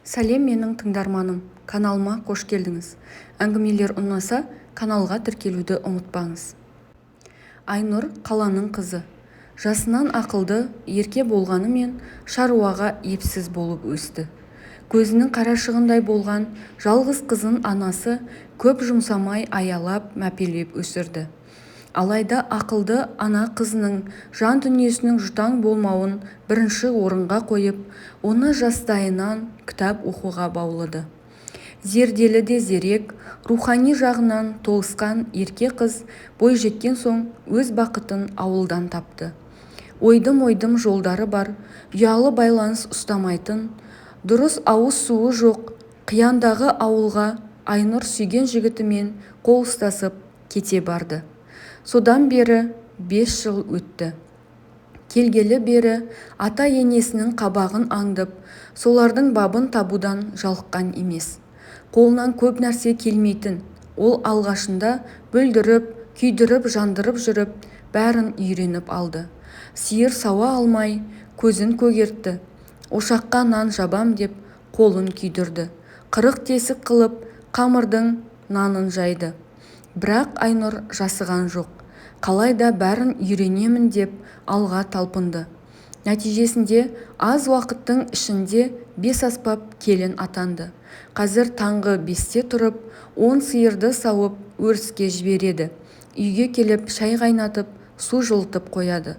Сәлем, менің тыңдарманым! Каналыма қош келдіңіз! Әңгімелер ұнаса, каналға тіркелуді ұмытпаңыз. Айнұр қаланың қызы. Жасынан ақылды, ерке болғанымен шаруаға епсіз болып өсті. Көзінің қарашығындай болған жалғыз қызын анасы көп жұмсамай аялап, мәпелеп өсірді. Алайда ақылды ана қызының жан дүниесінің жұтаң болмауын бірінші орынға қойып, оны жастайынан кітап оқуға баулыды. Зерделі де зерек, рухани жағынан толысқан ерке қыз бойжеткен соң өз бақытын ауылдан тапты. Ойдым-ойдым жолдары бар, ұялы байланыс ұстамайтын, дұрыс ауыз суы жоқ қияндағы ауылға Айнұр сүйген жігітімен қол ұстасып кете барды. Содан бері 5 жыл өтті. Келгелі бері ата-енесінің қабағын аңдып, солардың бабын табудан жалыққан емес. Қолынан көп нәрсе келмейтін ол алғашында бүлдіріп, күйдіріп-жандырып жүріп, бәрін үйреніп алды. Сиыр сауа алмай, көзін көгертті. Ошаққа нан жабам деп қолын күйдірді. 40 тесік қылып, қамырдың нанын жайды. Бірақ Айнұр жасыған жоқ. Қалайда бәрін үйренемін деп алға талпынды. Нәтижесінде аз уақыттың ішінде бес аспап келін атанды. Қазір таңғы 5-те тұрып, 10 сиырды сауып, өріске жібереді. Үйге келіп шай қайнатып, су жылытып қояды.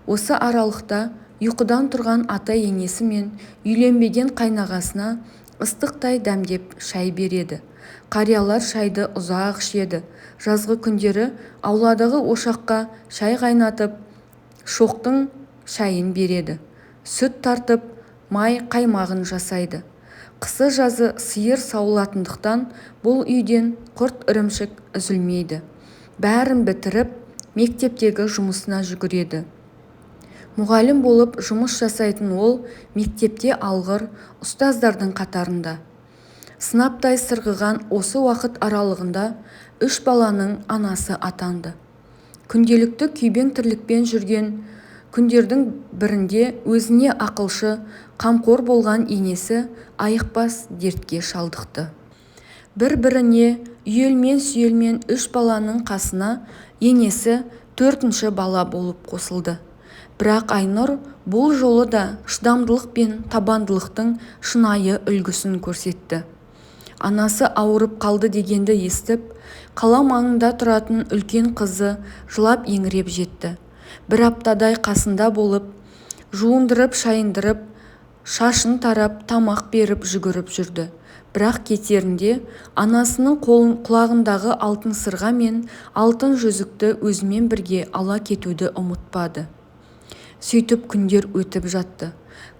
Осы аралықта ұйқыдан тұрған ата-енесі мен үйленбеген қайнағасына ыстықтай дәмдеп шай береді. Қариялар шайды ұзақ ішеді. Жазғы күндері ауладағы ошаққа шай қайнатып, шоқтың шайын береді. Сүт тартып, май қаймағын жасайды. Қысы-жазы сиыр сауылатындықтан бұл үйден құрт ірімшік үзілмейді. Бәрін бітіріп, мектептегі жұмысына жүгіреді. Мұғалім болып жұмыс жасайтын ол мектепте алғыр ұстаздардың қатарында. Сынаптай сырғыған осы уақыт аралығында үш баланың анасы атанды. Күнделікті күйбең тірлікпен жүрген күндердің бірінде өзіне ақылшы, қамқор болған енесі айықпас дертке шалдықты. Бір-біріне үйелмен-сүйелмен үш баланың қасына енесі төртінші бала болып қосылды. Бірақ Айнұр бұл жолы да шыдамдылық пен табандылықтың шынайы үлгісін көрсетті. Анасы ауырып қалды дегенді естіп, қала маңында тұратын үлкен қызы жылап-еңіреп жетті. Бір аптадай қасында болып, жуындырып-шайындырып, шашын тарап, тамақ беріп жүгіріп жүрді. Бірақ кетерінде анасының құлағындағы алтын сырға мен алтын жүзікті өзімен бірге ала кетуді ұмытпады. Сөйтіп күндер өтіп жатты.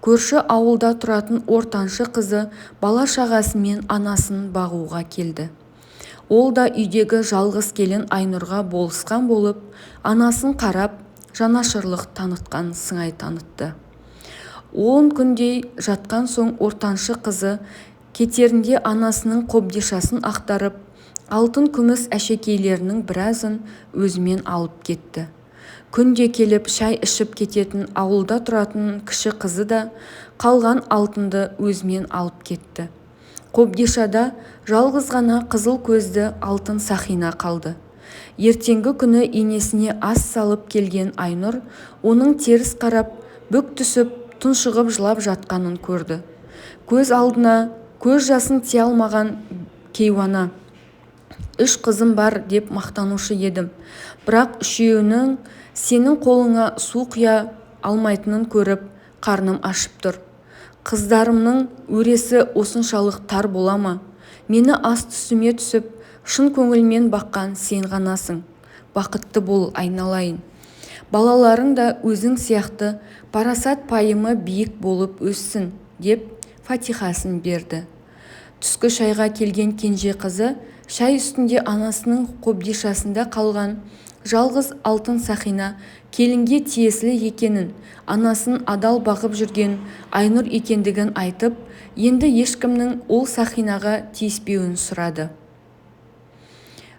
Көрші ауылда тұратын ортаншы қызы бала-шағасымен анасын бағуға келді. Ол да үйдегі жалғыз келін Айнұрға болысқан болып, анасын қарап, жанашырлық танытқан сыңай танытты. 10 күндей жатқан соң ортаншы қызы кетерінде анасының қобдишасын ақтарып, алтын-күміс әшекейлерінің біразын өзімен алып кетті. Күнде келіп шай ішіп кететін ауылда тұратын кіші қызы да қалған алтынды өзімен алып кетті. Қобдишада жалғыз ғана қызыл көзді алтын сақина қалды. Ертеңгі күні енесіне ас салып келген Айнұр оның теріс қарап, бүк түсіп, тұншығып жылап жатқанын көрді. Көз алдына көз жасын тия алмаған кейуана: «Үш қызым бар деп мақтанушы едім, бірақ үшеуінің сенің қолыңа су құя алмайтынын көріп, қарным ашып тұр. Қыздарымның өресі осыншалық тар бола ма? Мені ас түсіме түсіп, шын көңілмен баққан сен ғанасың. Бақытты бол, айналайын. Балаларың да өзің сияқты парасат-пайымы биік болып өссін», – деп фатихасын берді. Түскі шайға келген кенже қызы шай үстінде анасының қобдишасында қалған жалғыз алтын сақина келінге тиесілі екенін, анасын адал бағып жүрген Айнұр екендігін айтып, енді ешкімнің ол сақинаға тиіспеуін сұрады.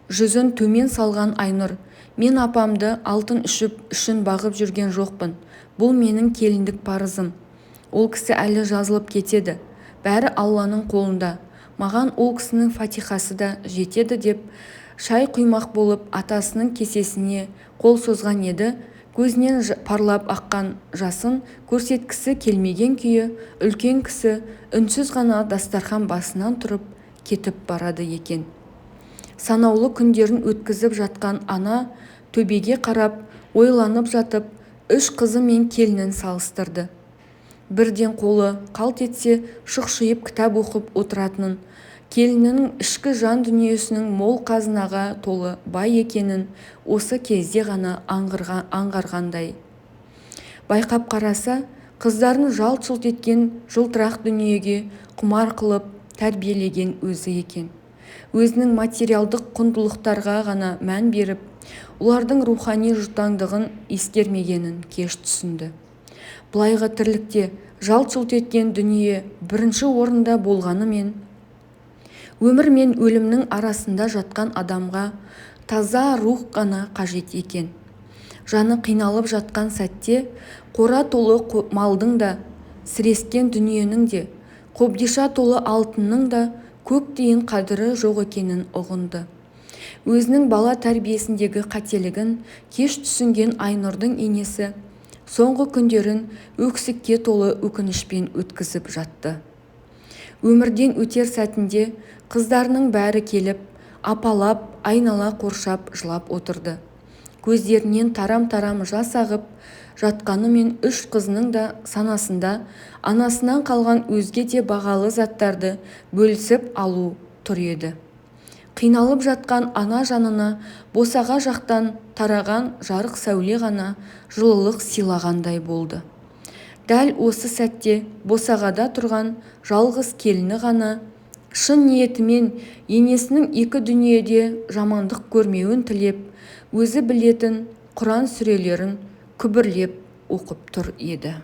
Жүзін төмен салған Айнұр: «Мен апамды алтын үшін бағып жүрген жоқпын. Бұл менің келіндік парызым. Ол кісі әлі жазылып кетеді. Бәрі Алланың қолында, маған ол кісінің фатихасы да жетеді деп шай құймақ болып атасының кесесіне қол созған еді, көзінен парлап аққан жасын көрсеткісі келмеген күйі үлкен кісі үнсіз ғана дастархан басынан тұрып кетіп барады екен. Санаулы күндерін өткізіп жатқан ана төбеге қарап ойланып жатып, үш қызы мен келінін салыстырды. Бірден қолы қалт етсе шұқшиып кітап оқып отыратынын, келінінің ішкі жан дүниесінің мол қазынаға толы бай екенін осы кезде ғана аңғарғандай. Байқап қараса, қыздарын жалт-жұлт еткен жылтырақ дүниеге құмар қылып тәрбиелеген өзі екен. Өзінің материалдық құндылықтарға ғана мән беріп, олардың рухани жұтаңдығын ескермегенін кеш түсінді. Былайғы тірлікте жалт-жұлт еткен дүние бірінші орында болғанымен, өмір мен өлімнің арасында жатқан адамға таза рух қана қажет екен. Жаны қиналып жатқан сәтте қора толы малдың да, сірескен дүниенің де, қобдиша толы алтынның да көк тиын қадірі жоқ екенін ұғынды. Өзінің бала тәрбиесіндегі қателігін кеш түсінген Айнұрдың енесі соңғы күндерін өксікке толы өкінішпен өткізіп жатты. Өмірден өтер сәтінде қыздарының бәрі келіп, апалап, айнала қоршап жылап отырды. Көздерінен тарам-тарам жас ағып жатқанымен үш қызының да санасында анасынан қалған өзге де бағалы заттарды бөлісіп алу тұр еді. Қиналып жатқан ана жанына босаға жақтан тараған жарық сәуле ғана жылылық сыйлағандай болды. Дәл осы сәтте босағада тұрған жалғыз келіні ғана шын ниетімен енесінің екі дүниеде жамандық көрмеуін тілеп, өзі білетін Құран сүрелерін күбірлеп оқып тұр еді.